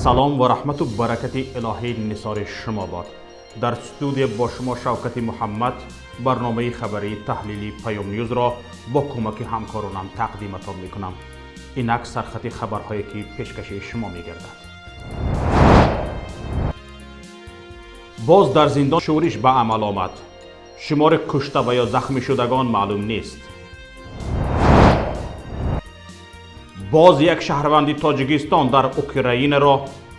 Салом ва раҳмату баракати илоҳӣ нисори шумо бод. Дар студия бо шумо Шавкати Муҳаммад. Барномаи хабарии таҳлили Паём Ньюзро бо кӯмаки ҳамкоронам тақдиматон мекунам. Инак сархати хабарҳое, ки пешкаши шумо мегардад. Боз дар зиндон шӯриш ба амал омад. Шумори кушта ва ё захмишудагон маълум нест. Боз як шаҳрванди Тоҷикистон дар Украинаро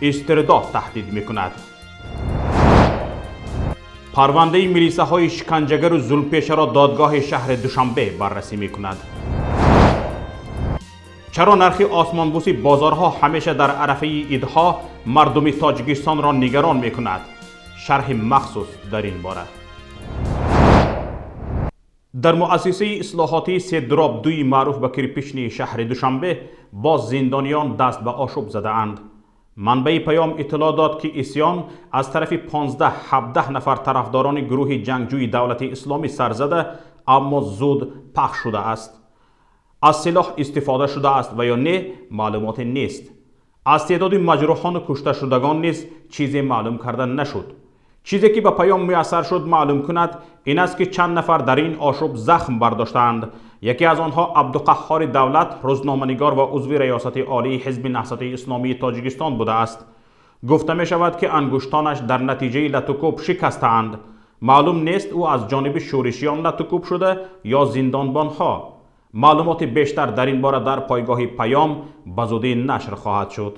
истирдод таҳдид мекунад. Парвандаи милисаҳои шиканҷагару зулмпешаро додгоҳи шаҳри Душанбе баррасӣ мекунад. Чаро нархи осмонбӯси бозорҳо ҳамеша дар арафаи идҳо мардуми Тоҷикистонро нигарон мекунад? Шарҳи махсус дар ин бора. Дар муассисаи ислоҳотии 3/2 маъруф ба Кирпичный шаҳри Душанбе боз зиндониён даст ба ошӯб задаанд. Манбаи Паём иттилоъ дод, ки исьён аз тарафи 15-17 нафар тарафдорони гурӯҳи ҷангҷӯи Давлати Исломӣ сар зада, аммо зуд пахш шудааст. Аз силоҳ истифода шудааст ва ё не, маълумоте нест. Аз теъдоди маҷрӯҳону кушташудагон низ чизе маълум карда нашуд. Чизе ки ба Паём муяссар шуд маълум кунад, ин аст, ки чанд нафар дар ин ошӯб захм бардоштаанд. Яке аз онҳо Абдуқаҳҳори Давлат, рӯзноманигор ва узви раёсати олии Ҳизби Наҳзати Исломии Тоҷикистон будааст. Гуфта мешавад, ки ангуштонаш дар натиҷаи латукӯб шикастаанд. Маълум нест, ӯ аз ҷониби шӯришиён латукӯб шуда ё зиндонбонҳо. Маълумоти бештар дар ин бора дар пойгоҳи Паём ба зудӣ нашр хоҳад шуд.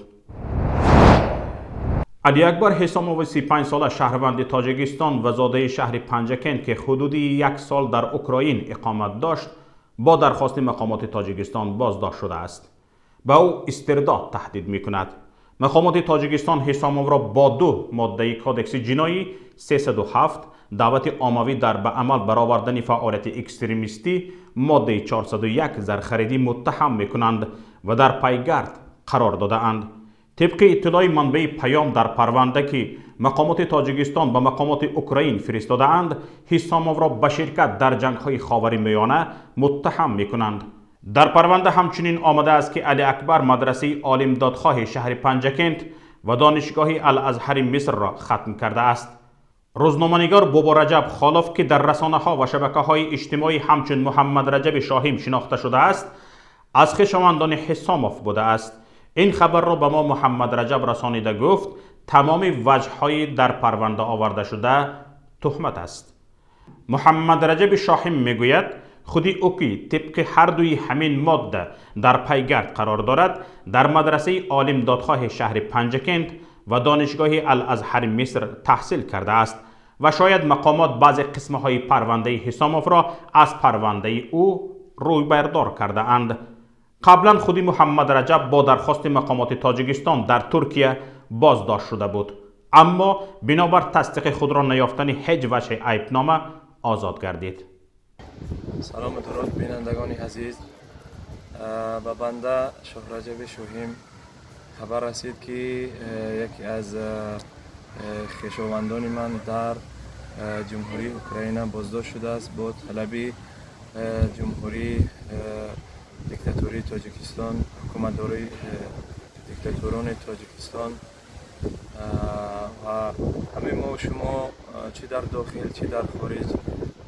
Алиакбар Ҳисомови 35 сола, шаҳрванди Тоҷикистон ва зодаи шаҳри Панҷакент, ки ҳудуди як сол дар Украин иқомат дошт, бо дархости мақомоти Тоҷикистон боздошт шудааст. Ба ӯ истирдод таҳдид мекунад. Мақомоти Тоҷикистон Ҳисомовро бо ду моддаи Кодекси ҷиноӣ: 307, даъвати оммавӣ дар ба амал баровардани фаъолияти экстремистӣ, моддаи 401, зархаридӣ муттаҳам мекунанд ва дар пайгард қарор додаанд. Тибқи иттилои манбаи Паём, дар парванда, ки мақомоти Тоҷикистон ба мақомоти Украин фиристодаанд, Ҳисомовро ба ширкат дар ҷангҳои Ховари Миёна муттаҳам мекунанд. Дар парванда ҳамчунин омадааст, ки Алиакбар мадрасаи Олимдодхоҳи шаҳри Панҷакент ва Донишгоҳи Алазҳари Мисрро хатм кардааст. Рӯзноманигор Бобораҷаб Холов, ки дар расонаҳо ва шабакаҳои иҷтимоӣ ҳамчун Муҳаммадраҷаби Шоҳим шинохта шудааст, аз хешовандони Ҳисомов будааст. Ин хабарро ба мо Муҳаммадраҷаб расонида гуфт, тамоми ваҷҳҳои дар парванда оварда шуда туҳмат аст. Муҳаммадраҷаби Шоҳим мегӯяд, худи ӯ, ки тибқи ҳардуи ҳамин модда дар пайгард қарор дорад, дар мадрасаи Олимдодхоҳи шаҳри Панҷакент ва Донишгоҳи Алазҳари Миср таҳсил кардааст ва шояд мақомот баъзе қисмҳои парвандаи Ҳисомовро аз парвандаи ӯ рӯйбардор кардаанд. Қаблан худи Муҳаммадраҷаб бо дархости мақомоти Тоҷикистон дар Туркия боздошт шуда буд, аммо бинобар тасдиқи худро наёфтани ҳеҷ ваҷҳи айбнома озод гардид. Салому дуруд, бинандагони азиз. Ба банда Шоҳраҷаби Шоҳим хабар расид, ки яке аз хешовандони ман дар Ҷумҳурии Украина боздошт шудааст бо талаби ҷумҳурии диктатории Тоҷикистон, ҳукуматдорои диктаторони Тоҷикистон. Ва ҳамаи мо шумо, чӣ дар дохил, чӣ дар хориҷ,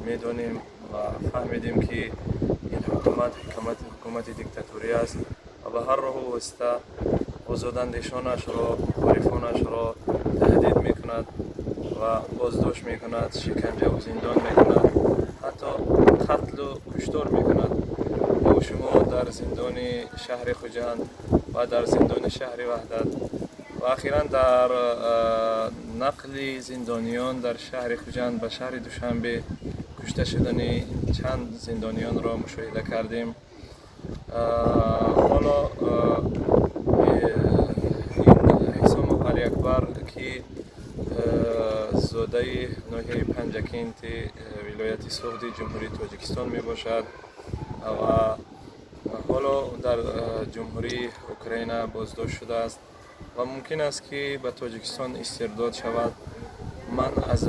медонем ва фаҳмидем, ки ин ҳукумат ҳукумати диктаторӣ аст ва ба ҳар роҳу восита озодандешонашро, мухолифонашро таҳдид мекунад ва боздошт мекунад, шиканҷаву зиндон мекунад, ҳатто қатлу куштор мекунад. Мо шумо дар зиндони шаҳри Хуҷанд ва дар зиндони шаҳри Ваҳдат ва ахиран дар нақли зиндониён дар шаҳри Хуҷанд ба шаҳри Душанбе кушта шудани чанд зиндониёнро мушоҳида кардем. Ҳоло ин Ҳисомов Алиакбар, ки зодаи ноҳияи Панҷакенти вилояти Суғди Ҷумҳурии Тоҷикистон мебошад ва ҳоло дар Ҷумҳурии Украина боздошт шудааст ва мумкин аст, ки ба Тоҷикистон истирдод шавад. Ман аз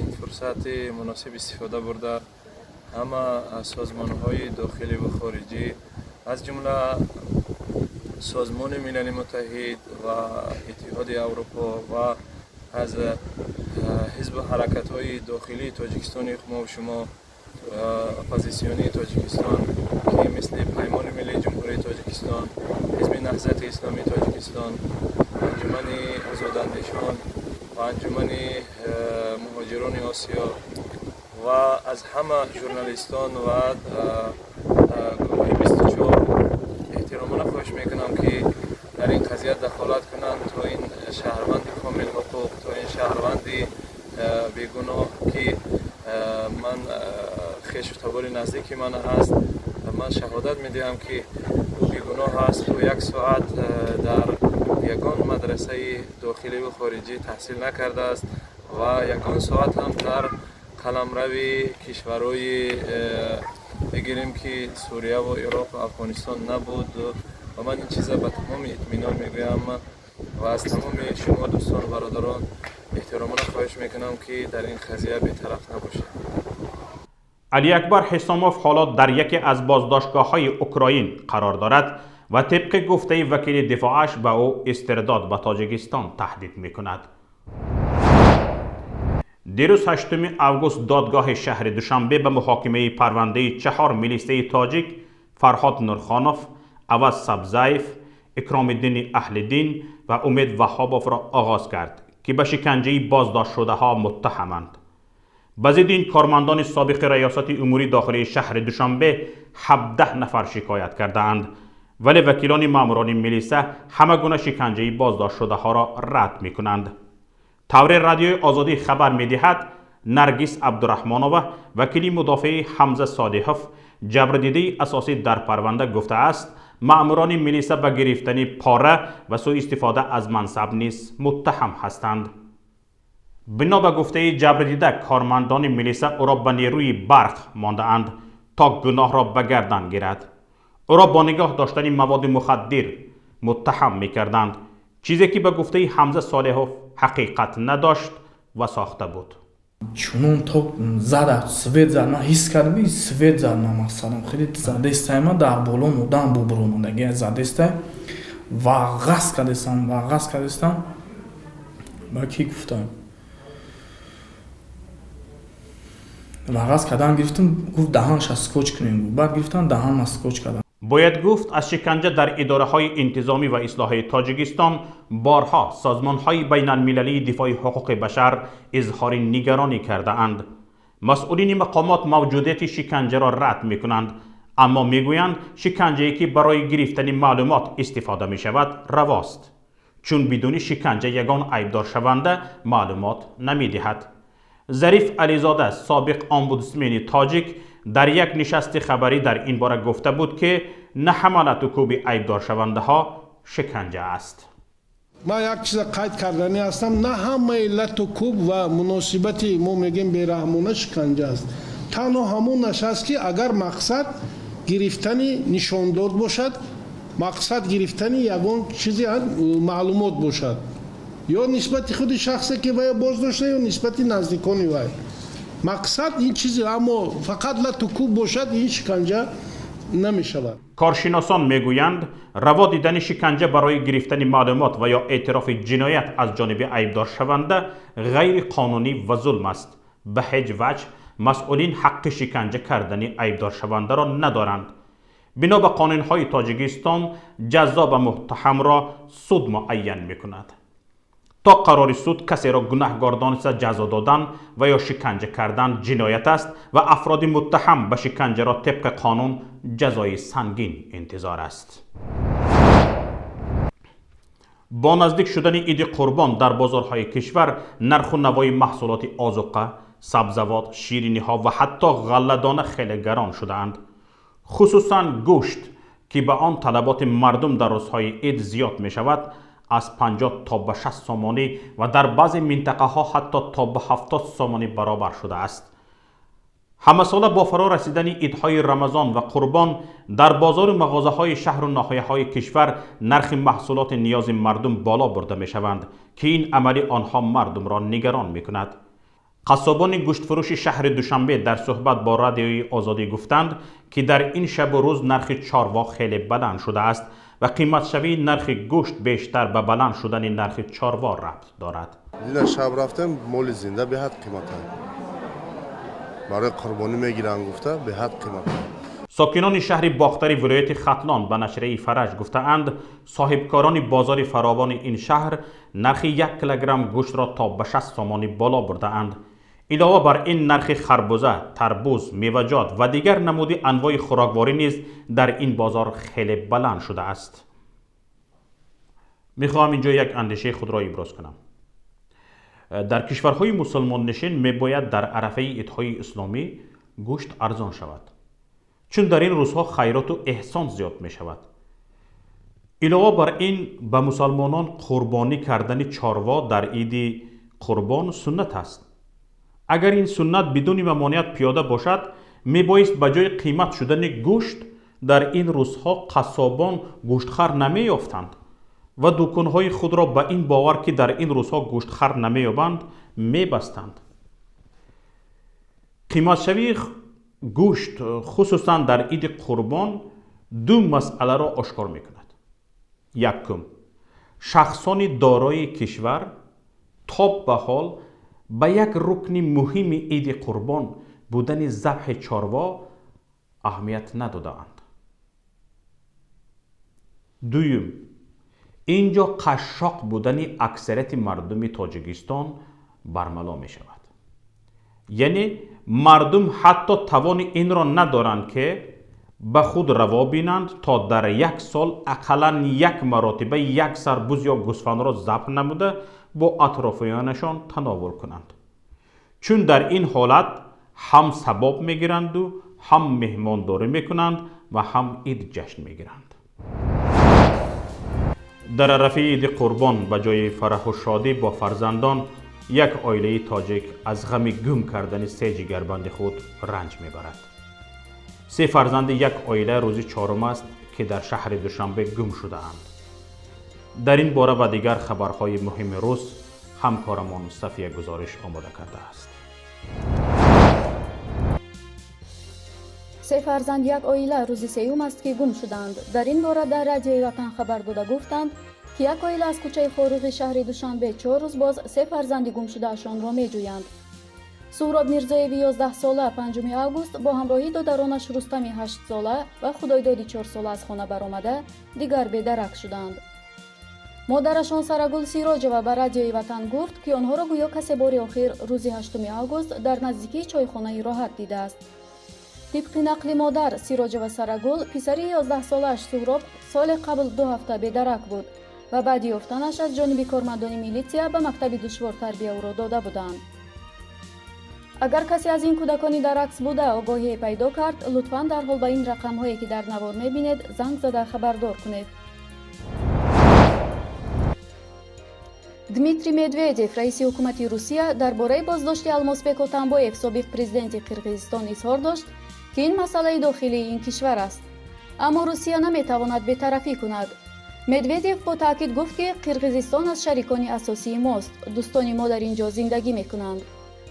ин фурсати муносиб истифода бурда, ҳама созмонҳои дохилӣ ва хориҷӣ, аз ҷумла Созмони Милали Муттаҳид ва Иттиҳоди Аврупо ва аз ҳизбу ҳаракатҳои дохилии Тоҷикистони мо шумо, оппозитсионии Тоҷикистон, ки мисли Паймони Миллии Ҷумҳурии Тоҷикистон, Ҳизби Наҳзати Исломии Тоҷикистон, Анҷумани Озодандешон ва Анҷумани Муҳоҷирони Осиё ва аз ҳама журналистон ва гурӯҳи 24 эҳтиромона хоҳиш мекунам, ки дар ин қазия дахолат кунанд, то ин шаҳрванди комилҳуқуқ, то ин шаҳрванди бегуноҳ, ки ман хешу табори наздики ман аст, ман шаҳодат медиҳам, ки ӯ бегуноҳ аст. Ӯ як соат дар ягон мадрасаи дохиливу хориҷӣ таҳсил накардааст ва ягон соат ҳам дар қаламрави кишварҳои, бигирем, ки Сурияву Ироқу Афғонистон набуд. Ва ман ин чиза ба тамоми итминон мегӯям ва аз тамоми шумо дӯстону бародарон эҳтиромона хоҳиш мекунам, ки дар ин қазия бетараф набошед. Алиакбар Ҳисомов ҳоло дар яке аз боздоштгоҳҳои Украин қарор дорад ва тибқи гуфтаи вакили дифоаш ба ӯ истирдод ба Тоҷикистон таҳдид мекунад. Дирӯз, 8 август, додгоҳи шаҳри Душанбе ба муҳокимаи парвандаи чаҳор милисаи тоҷик Фарҳод Нурхонов, Аваз Сабзаев, Икромиддини Аҳлиддин ва Умед Ваҳобовро оғоз кард, ки ба шиканҷаи боздоштшудаҳо муттаҳаманд. Ба зидди ин кормандони собиқи Раёсати умури дохилии шаҳри Душанбе 17 нафар шикоят кардаанд, вале вакилони маъмурони милиса ҳама гуна шиканҷаи боздоштшудаҳоро рад мекунанд. Тавре Радиои Озодӣ хабар медиҳад, Наргиз Абдураҳмонова, вакили мудофеи Ҳамза Солиҳов, ҷабрдидаи асосӣ дар парванда, гуфтааст, маъмурони милиса ба гирифтани пора ва сӯистифода аз мансаб низ муттаҳам ҳастанд. Бино ба гуфтаи ҷабрдида, кормандони милиса ӯро ба нерӯи барқ мондаанд, то гуноҳро ба гардан гирад. Ӯро бо нигоҳ доштани маводи мухаддир муттаҳам мекарданд, чизе ки ба гуфтаи Ҳамза Солиҳов ҳақиқат надошт ва сохта буд. Чунон ток зада, свет зад, ман ҳис кардам, свет зад. Ман мақсадам хеле задестай, ман дар боло мудам бубуромадаги задестай ва ғаз кардестам, ва ғаз кардестам. Ба кӣ гуфтам? Ва ғаз кардан гирифтам, гуфт, даҳанша скотч кунем. Баъд гирифтам, даҳанма скотч кардам. Бояд гуфт, аз шиканҷа дар идораҳои интизомӣ ва ислоҳии Тоҷикистон борҳо созмонҳои байналмилалии дифои ҳуқуқи башар изҳори нигаронӣ кардаанд. Масъулини мақомот мавҷудияти шиканҷаро рад мекунанд, аммо мегӯянд, шиканҷае ки барои гирифтани маълумот истифода мешавад, равост, чун бидуни шиканҷа ягон айбдоршаванда маълумот намедиҳад. Зариф Ализода, собиқ омбудсмени тоҷик, дар як нишасти хабарӣ дар ин бора гуфта буд, ки на ҳама латукӯби айбдоршавандаҳо шиканҷа аст. Ман як чиза қайд карданӣ ҳастам: на ҳамаи латукӯб ва муносибати, мо мегӯем, бераҳмона шиканҷа аст. Танҳо ҳамонаш аст, ки агар мақсад гирифтани нишондод бошад, мақсад гирифтани ягон чизи маълумот бошад, ё нисбати худи шахсе, ки вая боздошта, ё нисбати наздикони вай мақсад ин чизе, аммо фақат латукӯб бошад, ин шиканҷа намешавад. Коршиносон мегӯянд, раво дидани шиканҷа барои гирифтани маълумот ва ё эътирофи ҷиноят аз ҷониби айбдоршаванда ғайриқонунӣ ва зулм аст. Ба ҳеҷ ваҷҳ масъулин ҳаққи шиканҷа кардани айбдоршавандаро надоранд. Бино ба қонунҳои Тоҷикистон, ҷазо ба муттаҳамро суд муайян мекунад. То қарори суд касеро гунаҳгор дониста ҷазо додан ва ё шиканҷа кардан ҷиноят аст ва афроди муттаҳам ба шиканҷаро тибқи қонун ҷазои сангин интизор аст. Бо наздик шудани Иди Қурбон дар бозорҳои кишвар нарху навои маҳсулоти озуқа, сабзавот, шириниҳо ва ҳатто ғалладона хеле гарон шудаанд. Хусусан гӯшт, ки ба он талаботи мардум дар рӯзҳои ид зиёд мешавад, аз 50 то ба 60 сомонӣ ва дар баъзе минтақаҳо ҳатто то ба 70 сомонӣ баробар шудааст. Ҳамасола бо фаро расидани идҳои Рамазон ва Қурбон дар бозору мағозаҳои шаҳру ноҳияҳои кишвар нархи маҳсулоти ниёзи мардум боло бурда мешаванд, ки ин амали онҳо мардумро нигарон мекунад. Қассобони гӯштфурӯши шаҳри Душанбе дар суҳбат бо Радиои Озодӣ гуфтанд, ки дар ин шабу рӯз нархи чорво хеле баланд шудааст. ва қиматшавии нархи гӯшт бештар ба баланд шудани нархи чорво рабт дорад. Дина шаб рафтем, моли зинда беҳад қимата. Барои қурбонӣ мегиранд гуфта, беҳад қимата. Сокинони шаҳри Бохтари вилояти Хатлон ба нашрияи Фараҷ гуфтаанд, соҳибкорони бозори фаровони ин шаҳр нархи 1 килограмм гӯштро то ба 60 сомонӣ боло бурдаанд. Илова бар ин, нархи харбуза, тарбуз, меваҷот ва дигар намуди анвои хӯрокворӣ низ дар ин бозор хеле баланд шудааст. Мехоҳам инҷо як андешаи худро иброз кунам. Дар кишварҳои мусулмоннишин мебояд дар арафаи идҳои исломӣ гӯшт арзон шавад, чун дар ин рӯзҳо хайроту эҳсон зиёд мешавад. Илова бар ин, ба мусалмонон қурбонӣ кардани чорво дар иди қурбон суннат аст. Агар ин суннат бидуни мамоният пиёда бошад, мебоист ба ҷои қимат шудани гӯшт дар ин рӯзҳо қассобон гӯштхар намеёфтанд ва дуконҳои худро ба ин бовар, ки дар ин рӯзҳо гӯштхар намеёбанд, мебастанд. Қиматшавии гӯшт, хусусан дар иди қурбон, ду масъаларо ошкор мекунад. Якум, шахсони дорои кишвар то ба ҳол ба як рукни муҳими иди қурбон будани забҳи чорво аҳамият надодаанд. Дуюм, ин ҷо қашшоқ будани аксарияти мардуми Тоҷикистон бармало мешавад. Яъне мардум ҳатто тавони инро надоранд, ки ба худ раво бинанд, то дар як сол ақаллан як маротиба як сар буз ё гӯсфандро забҳ намуда, бо атрофиёнашон тановул кунанд, чун дар ин ҳолат ҳам савоб мегиранду, ҳам меҳмондорӣ мекунанд ва ҳам ид ҷашн мегиранд. Дар арафаи иди қурбон ба ҷои фараҳу шодӣ бо фарзандон, як оилаи тоҷик аз ғами гум кардани се ҷигарбанди худ ранҷ мебарад. Се фарзанди як оила рӯзи чорум аст, ки дар шаҳри Душанбе гум шудаанд. Дар ин бора ва дигар хабарҳои муҳими рӯз ҳамкорамон Сафия гузориш омода кардааст. Се фарзанд як оила рӯзи сеюм аст, ки гум шуданд. Дар ин бора дар Радиои Ватан хабар дода гуфтанд, ки як оила аз кӯчаи Хоруғи шаҳри Душанбе 4 рӯз боз се фарзанди гумшудаашонро меҷӯянд. Суҳроб Мирзоеви 11-сола 5 август бо ҳамроҳии додаронаш Рустами 8-сола ва Худойдоди 4-сола аз хона баромада, дигар бедарак шуданд. Модарашон Сарагул Сироҷова ба Радиои Ватан гуфт, ки онҳоро гӯё касе бори охир рӯзи 8 август дар наздикии чойхонаи Роҳат дидааст. Тибқи нақли модар Сироҷова Сарагул, писари 11-солааш Суҳроб соли қабл 2 ҳафта бедарак буд ва баъди ёфтанаш аз ҷониби кормандони милитсия ба мактаби душвортарбия ӯро дода буданд. Агар касе аз ин кӯдакони дар акс буда огоҳие пайдо кард, лутфан дарҳол ба ин рақамҳое, ки дар навор мебинед, занг зада хабардор кунед. Дмитрий Медведев, раиси ҳукумати Русия, дар бораи боздошти Алмосбек Отамбоев, собиқ президенти Қирғизистон, изҳор дошт, ки ин масъалаи дохилии ин кишвар аст, аммо Русия наметавонад бетарафӣ кунад. Медведев бо таъкид гуфт, ки Қирғизистон аз шарикони асосии мост, дӯстони мо дар ин ҷо зиндагӣ мекунанд.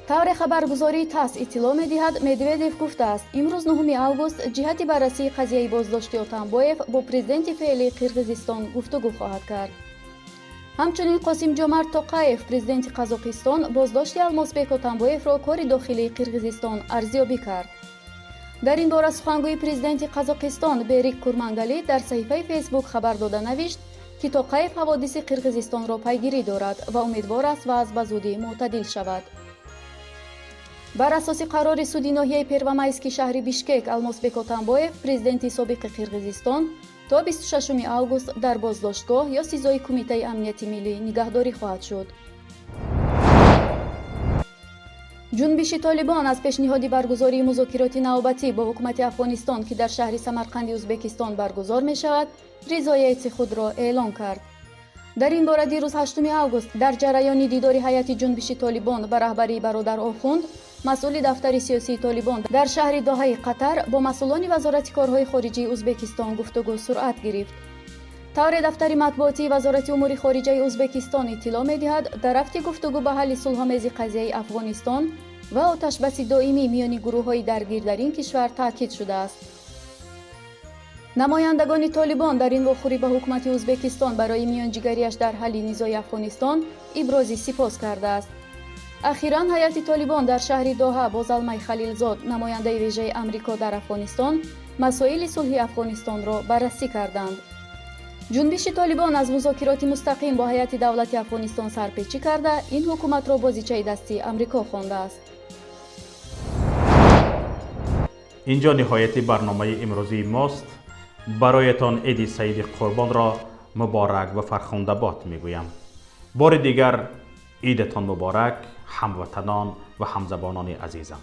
Тавре хабаргузории ТАСС иттилоъ медиҳад, Медведев гуфтааст, имрӯз 9 август ҷиҳати баррасии қазияи боздошти Отамбоев бо президенти феълии Қирғизистон гуфтугӯ хоҳад кард. Ҳамчунин Қосимҷомарт Тоқаев, президенти Қазоқистон, боздошти Алмосбек Отамбоевро кори дохилии Қирғизистон арзёбӣ кард. Дар ин бора сухангӯи президенти Қазоқистон Берик Курмангалӣ дар саҳифаи Фейсбук хабар дода навишт, ки Тоқаев ҳаводиси Қирғизистонро пайгирӣ дорад ва умедвор аст, вазъ ба зудӣ мӯътадил шавад. Бар асоси қарори суди ноҳияи Первомайски шаҳри Бишкек, Алмосбек Отамбоев, президенти собиқи Қирғизистон, то 26 август дар боздоштгоҳ ё СИЗОи Кумитаи амнияти миллӣ нигаҳдорӣ хоҳад шуд. Ҷунбиши Толибон аз пешниҳоди баргузории музокироти навбатӣ бо ҳукумати Афғонистон, ки дар шаҳри Самарқанди Ӯзбекистон баргузор мешавад, ризояти худро эълон кард. Дар ин бора дирӯз 8 август дар ҷараёни дидори ҳайати Ҷунбиши Толибон ба раҳбарии бародар Охунд, масъули дафтари сиёсии Толибон, дар шаҳри Доҳаи Қатар бо масъулони Вазорати корҳои хориҷии Ӯзбекистон гуфтугӯ суръат гирифт. Тавре дафтари матбуотии Вазорати умури хориҷаи Ӯзбекистон иттилоъ медиҳад, дар рафти гуфтугӯ ба ҳалли сулҳомези қазияи Афғонистон ва оташбаси доимӣ миёни гурӯҳҳои даргир дар ин кишвар таъкид шудааст. Намояндагони Толибон дар ин вохӯрӣ ба ҳукумати Ӯзбекистон барои миёнҷигариаш дар ҳалли низои Афғонистон ибрози сипос кардааст. Ахиран ҳайати Толибон дар шаҳри Доҳа бо Залмай Халилзод, намояндаи вежаи Амрико дар Афғонистон, масоили сулҳи Афғонистонро баррасӣ карданд. Ҷунбиши Толибон аз музокироти мустақим бо ҳайати давлати Афғонистон сарпечӣ карда, ин ҳукуматро бозичаи дасти Амрико хондааст. Инҷо ниҳояти барномаи имрӯзии мост. Бароятон Иди Саиди Қурбонро муборак ва фархундабод мегӯям. Бори дигар идатон муборак, ҳамватанон ва ҳамзабонони азизам.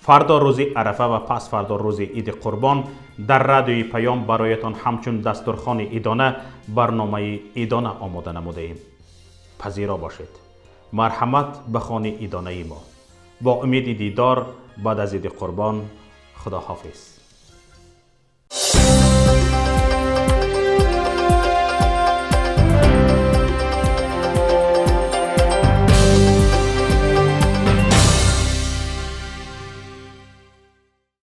Фардо рӯзи Арафа ва пас фардо рӯзи Иди Қурбон дар радиои Паём бароятон ҳамчун дастурхони идона барномаи идона омода намудаем. Пазиро бошед. Марҳамат ба хони идонаи мо. Бо умеди дидор баъд аз Иди Қурбон, Худоҳофиз.